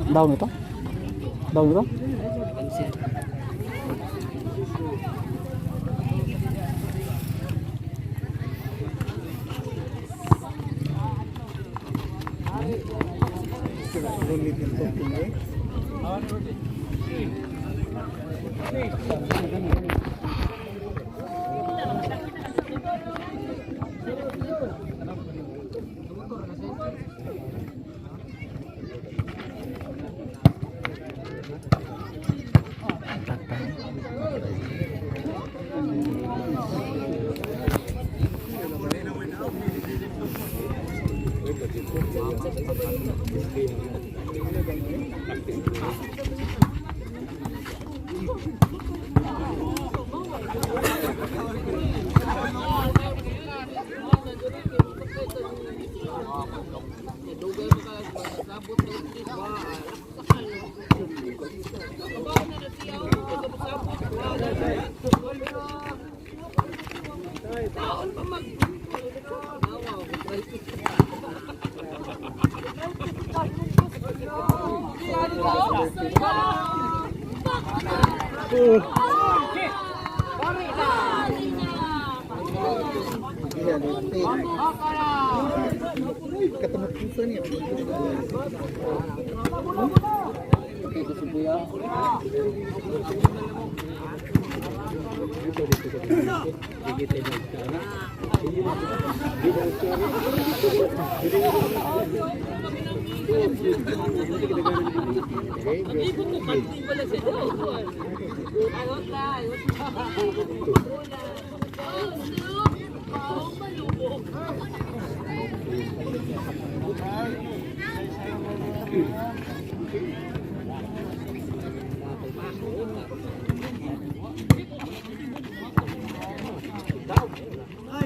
Down ito? Down ito?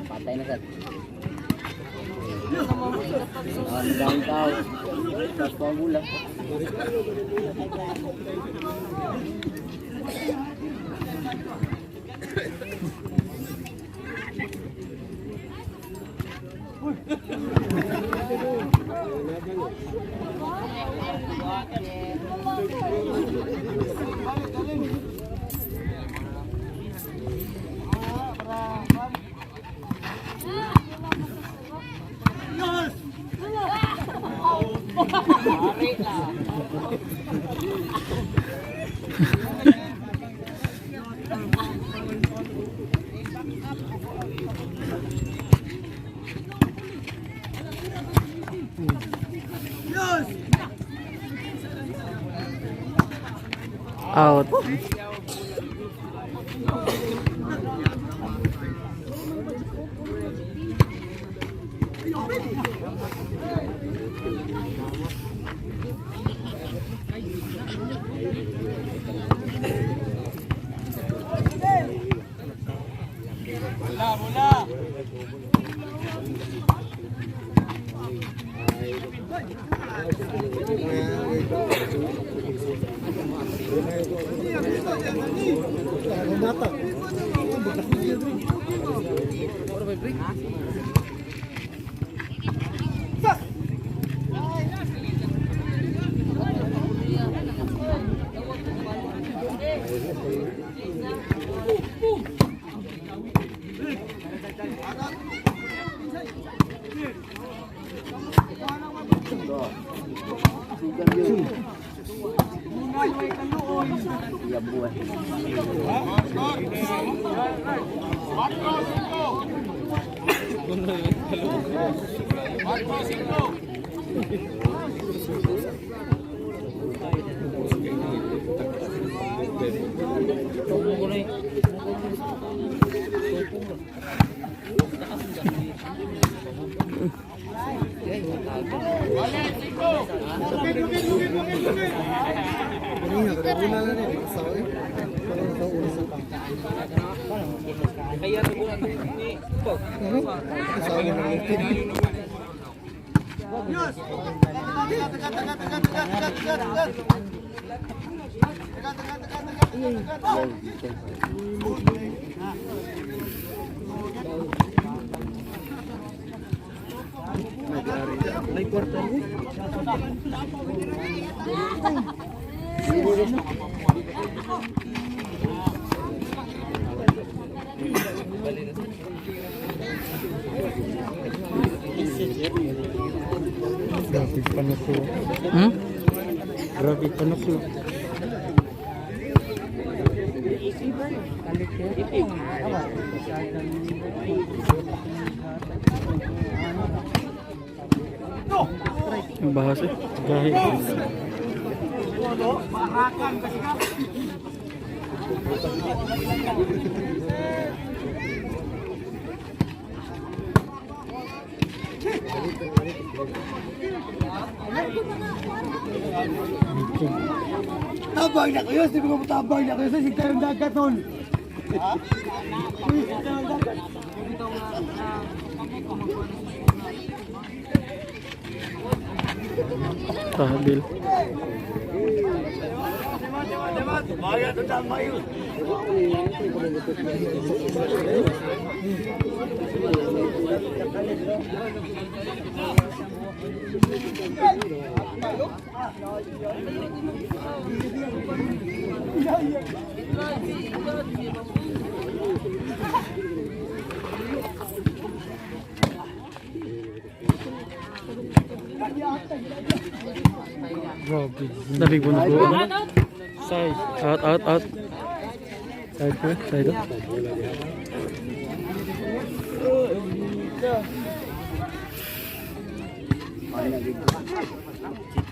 Patay na, sir. Ang daming tao. Tapos pa ang gula. Out. Iya buwan. May kwarta mo. Grabe panuklo. Hmm? Grabe panuklo. Ang bahas eh. Gahi. Tabang na kayo, sabi ko tabang na kayo sa sigtayong dagat tol. Uy, sigtayong dagat. Tahabil. Grabe. Labig mo na po. Side. Out, out, out. Side ko. Side up.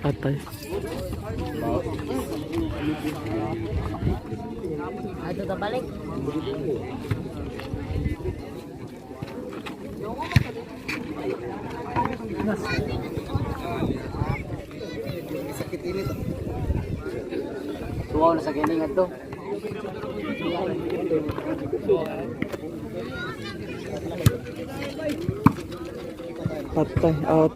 Patay. Ato ta balik. Tuwaw na sa galing ato. Patay. Out.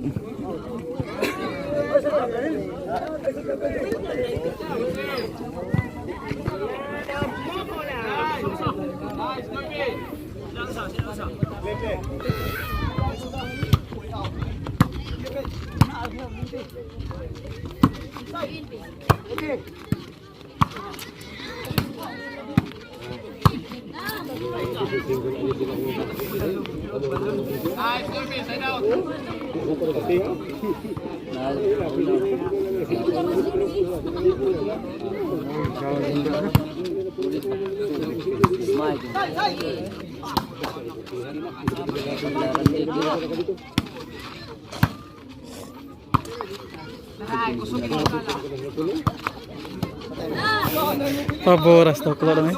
Paboras to. Kulo lang eh.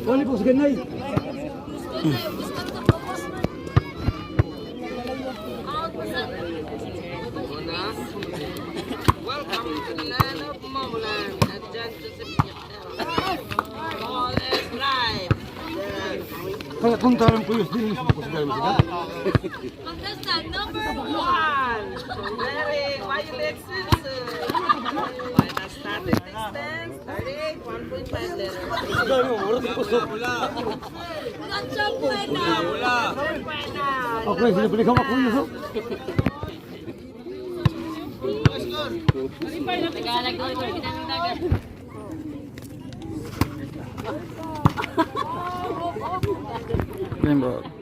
Wali po sa ganay. Welcome to the land of Momoland at John Joseph All is right. Kaya kung tarang ko yun, din mo sa ganay. Contestant number One. Mary Violet Simpson. Final starting distance 38.1.5 letters. Gotcha buena. Okay, sila pala ako yun. Tagalog ko ito dagat. Game ball.